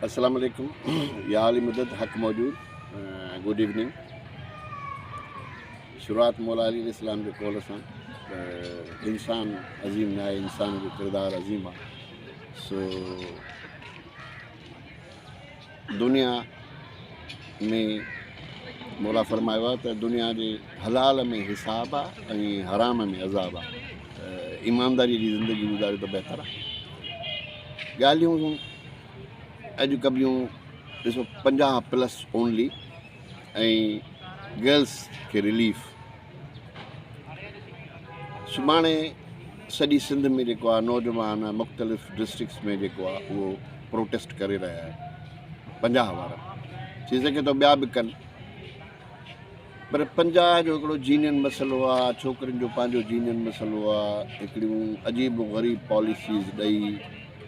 السلام عليڪم يا علي مدد حق موجود گڊ ايوننگ شروعات مولا علي عليه السلام جي قول سان ته انسان عظيم نه آهي انسان جو ڪردار عظيم آهي سو دنيا ۾ مولا فرمايو آهي ته دنيا جي حلال ۾ حساب آهي ۽ حرام ۾ عذاب آهي ته ايمانداري جي زندگي گذاريو ته بهتر آهي ڳالهيون اڄ ڪبيون ڏسو 50 پلس اونلي ۽ گرلس کي رليف سڀاڻي سڄي سنڌ ۾ جيڪو آهي نوجوان مختلف ڊسٽرڪٽس ۾ جيڪو آهي اهو پروٽيسٽ ڪري رهيا آهن 50 وارا ٿي سگهي ٿو ٻيا به ڪن پر 50 جو هڪڙو جينين مسئلو آهي ڇوڪرين جو پنهنجو جينين مسئلو آهي هڪڙيون عجيب و غريب پاليسيز ڏئي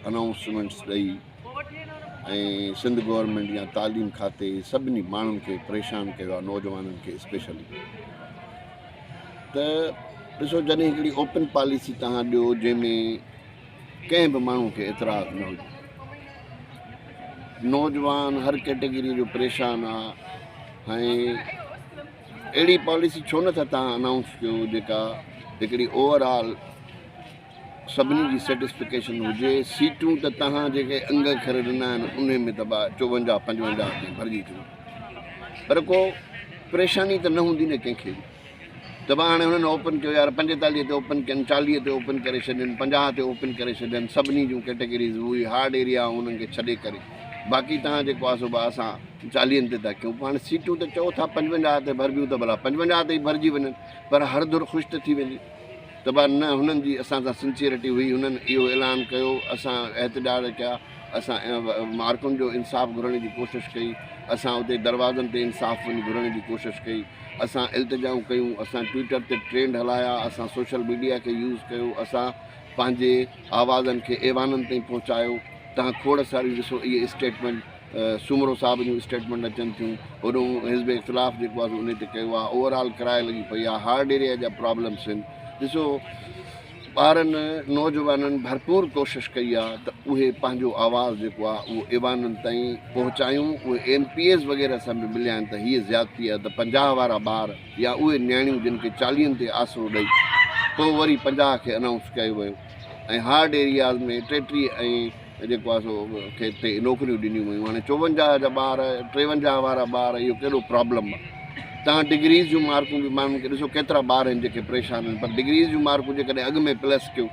انائونسمينٽس ڏئي ۽ سنڌ گورنمينٽ يا تعليم کاتي سڀني ماڻهن کي پريشان ڪيو آهي نوجوانن کي اسپيشلي ته ڏسو جڏهن هڪڙي اوپن پاليسي تهان ڏيو جنهن ۾ ڪنهن به ماڻهو کي اعتراض نه هجي نوجوان هر ڪيٽيگري جو پريشان آ ۽ اهڙي پاليسي ڇو نٿا تهان انائونس ڪيو جيڪا هڪڙي اوور آل سڀني جي سيٽسفڪيشن هجي، سيٽون ته توهان جيڪي انگ اکر ڏنا آهن انهي ۾ ته 54 55 تائين ڀرجي ٿيون پر ڪو پريشاني ته نه هوندي نه ڪنهن کي به ته به هاڻي هنن اوپن ڪيو يار 45 تي اوپن ڪين 40 تي اوپن ڪري ڇڏين 50 تي اوپن ڪري ڇڏين سڀني جون ڪيٽيگريز اهي هارڊ ايريا انهن کي ڇڏي ڪري باقي توهان جيڪو آهي سو به اسان 40 تي ٿا ڪيون پوء هاڻي سيٽون ته چئو ٿا 55 تي ڀربيون ته ڀلا 55 تي ئي ڀرجي وڃن پر هر ڌر خوش ته ٿي ويندي. ته به نه هنن جي اسان سان سنسيئرٽي هئي، هنن اهو اعلان ڪيو، اسان احتجاج ڪيا، اسان مارڪن جو انصاف گهرڻ جي ڪوشش ڪئي، اسان اتي دروازن تي انصاف وڃي گهرڻ جي ڪوشش ڪئي، اسان التجائون ڪيون، اسان ٽوئٽر تي ٽرينڊ هلايا، اسان سوشل ميڊيا کي يوز ڪيو، اسان پنهنجي آوازن کي ايوانن تائين پهچايو، تهان کوڙ ساريون ڏسو اهي اسٽيٽمينٽ سومرو صاحب جون اسٽيٽمينٽ اچن ٿيون، هوڏو حزب اختلاف جيڪو آهي سو انهي تي ڪيو آهي، اوور آل ڪرائي لڳي پئي آهي، هارڊ ايريا جا پرابلمس آهن، ڏسو ٻارن نوجوانن ڀرپور ڪوشش ڪئي آهي ته اهي پنهنجو آواز جيڪو آهي اهو ايوانن تائين پهچايون، اهي ايم پي ايز وغيره سان به مليا آهن ته هيء زيادتي آهي ته 50 وارا ٻار يا اهي نياڻيون جن کي چاليهن تي آسرو ڏئي پوء وري 50 کي انائونس ڪيو ويو ۽ هارڊ ايرياز ۾ 33 ۽ جيڪو آهي سو کي تي نوڪريون ڏنيون ويون هاڻي 54 جا ٻار 53 وارا ٻار اهو ڪهڙو پرابلم آهي تان ڊگريز جون مارڪون به ماڻهن کي ڏسو ڪيترا ٻار آهن جيڪي پريشان آهن پر ڊگريز جون مارڪون جيڪڏهن اڳ ۾ پلس ڪيو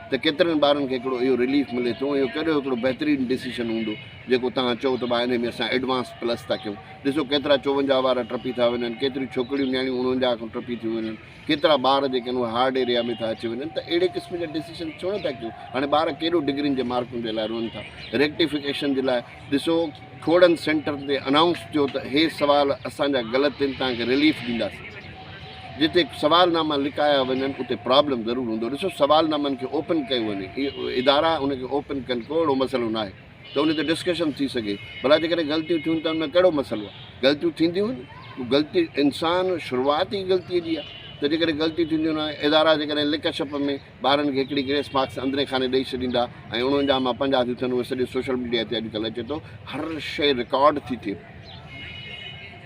ته ڪيترن ٻارن کي هڪڙو اهو رليف ملي ٿو اهو ڪهڙو هڪڙو بهترين ڊسيشن هوندو جيڪو تان چئو ته ڀاء ان ۾ اسان ايڊوانس پلس ٿا ڪيون ڏسو ڪيترا 54 وارا ٽپي ٿا وڃن ڪيتريون ڇوڪريون نياڻيون 49 کان ٽپي ٿيون وڃن ڪيترا ٻار جيڪي آهن اهي هارڊ ايريا ۾ ٿا اچي وڃن ته اهڙي قسم جا ڊسيشن ڇو نٿا ڪيون هاڻي ٻار ڪيڏو ڊگرين جي مارڪن جي لاء روئن ٿا ريڪٽيفڪيشن جي لاء ڏسو کوڙن سينٽرن تي انائونس ٿيو ته هي سوال اسان جا غلط آهن توهان کي رليف ڏينداسين جتي سوال ناما لڪايا وڃن اتي پرابلم ضرور هوندو ڏسو سوال نامن کي اوپن ڪيو وڃي ادارا ان کي اوپن ڪن ڪو اهڙو مسئلو ناهي ته ان تي ڊسڪشن ٿي سگهي ڀلا جيڪڏهن غلطيون ٿيون ته ان ۾ ڪهڙو مسئلو آهي غلطيون ٿينديون آهن غلطي انسان شروعات ئي غلطي جي آهي ته جيڪڏهن غلطي ٿينديون آهن ادارا جيڪڏهن لڪ ڇپ ۾ ٻارن کي هڪڙي گريس مارڪس اندرين خاني ڏئي ڇڏيندا ۽ 49 مان 50 ٿيون ٿين اهي سڄو سوشل ميڊيا تي اڄڪلهه اچي ٿو هر شيء رڪارڊ ٿي ٿئي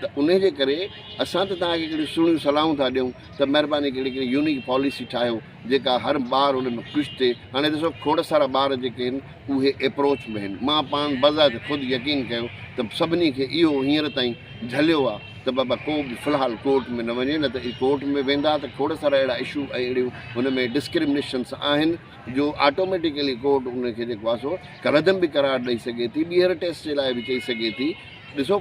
ته ان جي ڪري اسان ته توهان کي هڪڙيون سهڻيون صلاحون ٿا ڏيون ته مهرباني ڪري هڪڙي يونيڪ پاليسي ٺاهيو جيڪا هر ٻار ان ۾ خوش ٿئي. هاڻي ڏسو کوڙ سارا ٻار جيڪي آهن اهي ايپروچ ۾ آهن. مان پاڻ بذات خود يقين ڪيو ته سڀني کي اهو هينئر تائين جهليو آهي ته بابا ڪو به في الحال ڪورٽ ۾ نه وڃي نه ته ڪورٽ ۾ ويندا ته کوڙ سارا اهڙا اشو ۽ اهڙيون هن ۾ ڊسڪرمنيشنس آهن جو آٽوميٽيڪلي ڪورٽ ان کي جيڪو آهي سو ڪالعدم به قرار ڏئي سگهي ٿي ٻيهر ٽيسٽ جي لاء به چئي سگهي ٿي. ڏسو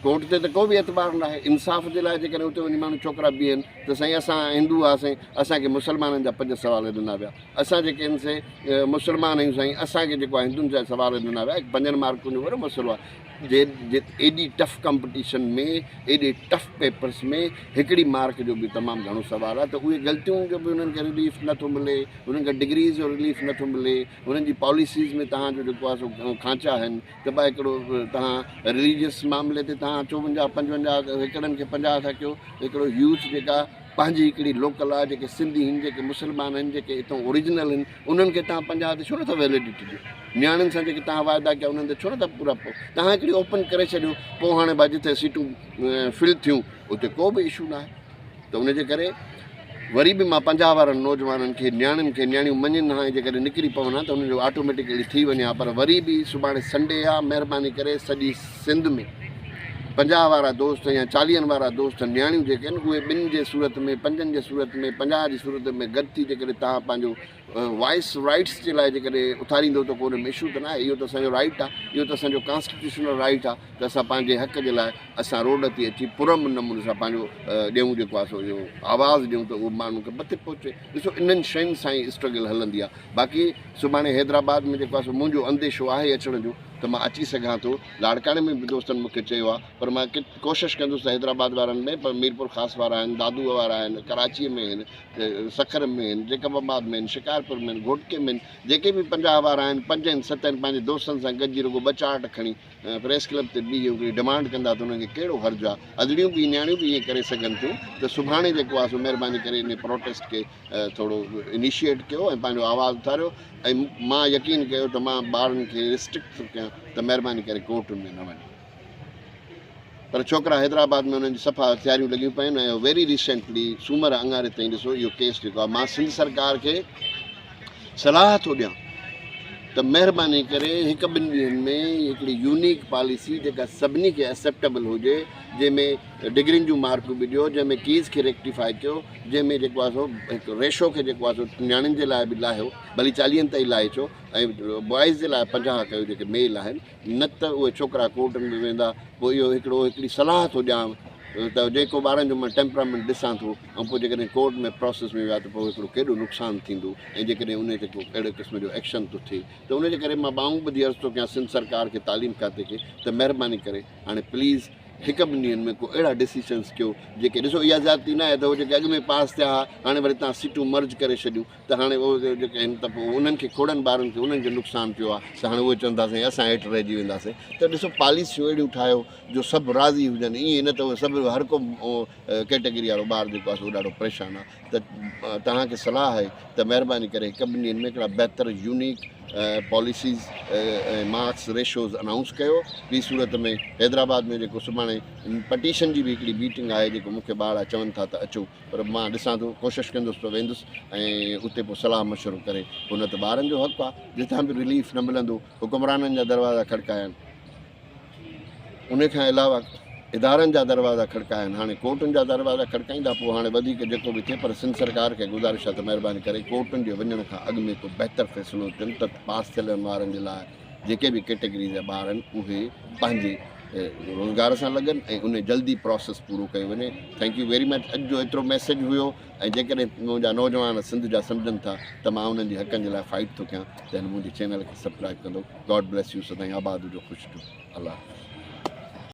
ڪورٽ تي ته ڪو به اعتبار ناهي انصاف جي لاء جيڪڏهن اتي وڃي ماڻهو ڇوڪرا بيهن ته سائين اسان هندو هئاسين اسان کي مسلمانن جا پنج سوال ڏنا ويا اسان جيڪي آهن سي مسلمان آهيون سائين اسان کي جيڪو آهي هندن جا سوال ڏنا ويا پنجن مارڪن جو وڏو مسئلو آهي جي ايڏي ٽف ڪمپٽيشن ۾ ايڏي ٽف پيپرس ۾ هڪڙي مارڪ جو به تمام گهڻو سوال آهي ته اهي غلطيون جو به انهن کي رليف نٿو ملي انهن کي ڊگريز جو رليف نٿو ملي انهن جي پاليسيز ۾ تهان جو جيڪو آهي سو کانچا آهن ته ڀاء هڪڙو توهان رليجيس معاملي تي توهان 54 55 هڪڙن کي 50 ٿا ڪيو هڪڙو يوٿ جيڪا پنهنجي هڪڙي لوڪل آ جيڪي سنڌي هن جيڪي مسلمان آهن جيڪي هتان اوريجنل آهن انهن کي توهان 50 تي ڇو نٿا ويليڊٽي ڏيو؟ نياڻين سان جيڪي توهان واعدا ڪيا انهن تي ڇو نٿا پورا پئو؟ توهان هڪڙي اوپن ڪري ڇڏيو پوء هاڻي ڀا جتي سيٽون فل ٿيون اتي ڪو به اشو ناهي ته ان جي ڪري وري به مان 50 وارن نوجوانن کي نياڻين کي نياڻيون مڃين ها ۽ جيڪڏهن نڪري پون ها ته انهن جو آٽوميٽڪلي ٿي وڃي ها پر وري به سڀاڻي سنڊي آ مهرباني ڪري سڄي سنڌ ۾ 50 وارا دوست يا چاليهن وارا دوست نياڻيون جيڪي آهن اهي ٻن جي صورت ۾ پنجن جي صورت ۾ 50 جي صورت ۾ گڏ ٿي جيڪڏهن توهان پنهنجو وائس رائٽس جي لاء جيڪڏهن اٿاريندو ته ڪو ان ۾ اشو ته ناهي. اهو ته اسان جو رائٽ آهي، اهو ته اسان جو ڪانسٽيٽيوشنل رائٽ آهي ته اسان پنهنجي حق جي لاء اسان روڊ تي اچي پرامن نموني سان پنهنجو ڏيون جيڪو آهي سو اهو آواز ڏيون ته اهو ماڻهن کي مٿي پهچي. ڏسو انهن شين سان ئي اسٽرگل هلندي آهي. باقي سڀاڻي حيدرآباد ۾ جيڪو آهي سو منهنجو انديشو آهي اچڻ جو ته مان اچي سگهان ٿو. لاڙڪاڻي ۾ به دوستن مون کي چيو آهي پر مان ڪوشش ڪندس ته حيدرآباد وارن ۾ پر ميرپورخاص وارا آهن، دادوء وارا آهن، ڪراچيء ۾ آهن، سکر ۾ آهن، جيڪب آباد ۾ آهن، شڪارپور ۾ آهن، گهوٽڪي ۾ آهن، جيڪي به 50 وارا آهن، پنج آهن، ست آهن، پنهنجي دوستن سان گڏجي رڳو ٻه چارٽ کڻي پريس ڪلب تي بيهي هڪڙي ڊمانڊ ڪندا ته انهن کي ڪهڙو حرج آهي، ادڙيون به نياڻيون به ائين ڪري سگهن ٿيون ته سڀاڻي جيڪو آهي سو مهرباني ڪري انهي پروٽيسٽ کي ٿورو انيشيئيٽ ڪيو ۽ پنهنجو آواز اٿاريو ۽ مان يقين ڪيو ته مان ٻارن کي ريسٽرڪٽ ٿو ڪيان ته مهرباني ڪري ڪورٽن ۾ نه وڃو. پر ڇوڪرا حيدرآباد ۾ انهن جي صفا هٿياريون لڳيون پيون آهن ۽ ويري ريسينٽلي سومر اڱاري تائين ڏسو اهو ڪيس جيڪو آهي مان سنڌ سرڪار کي صلاح ٿو ڏيان ته مهرباني ڪري هڪ ٻن ڏينهن ۾ هڪڙي يونيڪ پاليسي جيڪا سڀني کي ايڪسيپٽيبل هجي جنهن ۾ ڊگرين جون مارڪون به ڏيو جنهن ۾ ڪيز کي ريڪٽيفائي ڪيو جنهن ۾ جيڪو آهي سو هڪ ريشو کي جيڪو آهي سو نياڻين جي لاء به لاهيو ڀلي چاليهن تائين لاهي ڇو ۽ بوائز جي لاء 50 ڪيو جيڪي ميل آهن نه ته اهي ڇوڪرا ڪورٽن ۾ ويندا. پوء اهو هڪڙو هڪڙي صلاح ٿو ڏيان ته جيڪو ٻارن جو مان ٽيمپرامينٽ ڏسان ٿو ۽ پوء جيڪڏهن ڪورٽ ۾ پراسيس ۾ ويا ته پوء هڪڙو ڪيڏو نقصان ٿيندو ۽ جيڪڏهن انهي تي ڪو اهڙي قسم جو ايڪشن ٿو ٿئي ته ان جي ڪري مان ٻانهون ٻڌي عرض ٿو ڪيان سنڌ سرڪار کي تعليم کاتي کي ته مهرباني ڪري هاڻي پليز هڪ ٻن ڏينهن ۾ ڪو اهڙا ڊسيشنس ڪيو جيڪي ڏسو اها زيادتي نه آهي ته هو جيڪي اڳ ۾ پاس ٿيا ها هاڻي وري تان سيٽون مرج ڪري ڇڏيون ته هاڻي اهي جيڪي آهن ته پوء انهن کي کوڙن ٻارن کي انهن کي نقصان پيو آهي ته هاڻي اهي چون ٿا سائين اسان هيٺ رهجي وينداسين ته ڏسو پاليسيون اهڙيون ٺاهيو جو سڀ راضي هجن ائين نه ته اهي سڀ هر ڪو ڪيٽيگري وارو ٻار جيڪو آهي سو ڏاڍو پريشان آهي ته توهان کي صلاح آهي ته مهرباني ڪري هڪ ٻن ڏينهن ۾ هڪڙا بهتر unique policies ۽ marks ratios announce ڪيو ٻي صورت ۾ حيدرآباد ۾ جيڪو سڀاڻي پٽيشن جي به هڪڙي ميٽنگ آهي جيڪو مون کي ٻارڙا چون ٿا ته اچو پر مان ڏسان ٿو ڪوشش ڪندس ته ويندس ۽ اتي پوء صلاح مشورو ڪري پوء نه ته ٻارن جو حق آ جتان به رليف نه ملندو حڪمرانن جا دروازا کڙڪايا آهن ان کان علاوه ادارن جا دروازا کڙڪايا آهن هاڻي ڪورٽن جا دروازا کڙڪائيندا پوء هاڻي وڌيڪ جيڪو به ٿئي پر سنڌ سرڪار کي گذارش آ ته مهرباني ڪري ڪورٽن جي وڃڻ کان اڳ ۾ ڪو بهتر فيصلو ٿين ته پاس ٿيل وارن جي لاء جيڪي به ڪيٽيگري جا ٻار آهن اهي پنهنجي روزگار سان لڳن ۽ ان جلدي پراسيس پورو ڪيو وڃي thank you very much اڄ جو ايترو ميسيج هيو ۽ جيڪڏهن منهنجا نوجوان سنڌ جا سمجهن ٿا ته مان انهن جي حقن جي لاء فائٽ ٿو ڪيان ته هن منهنجي چينل کي سبسڪرائب ڪندو گاڊ بليس يو سدائين آباد هجو خوش هجو الله حافظ.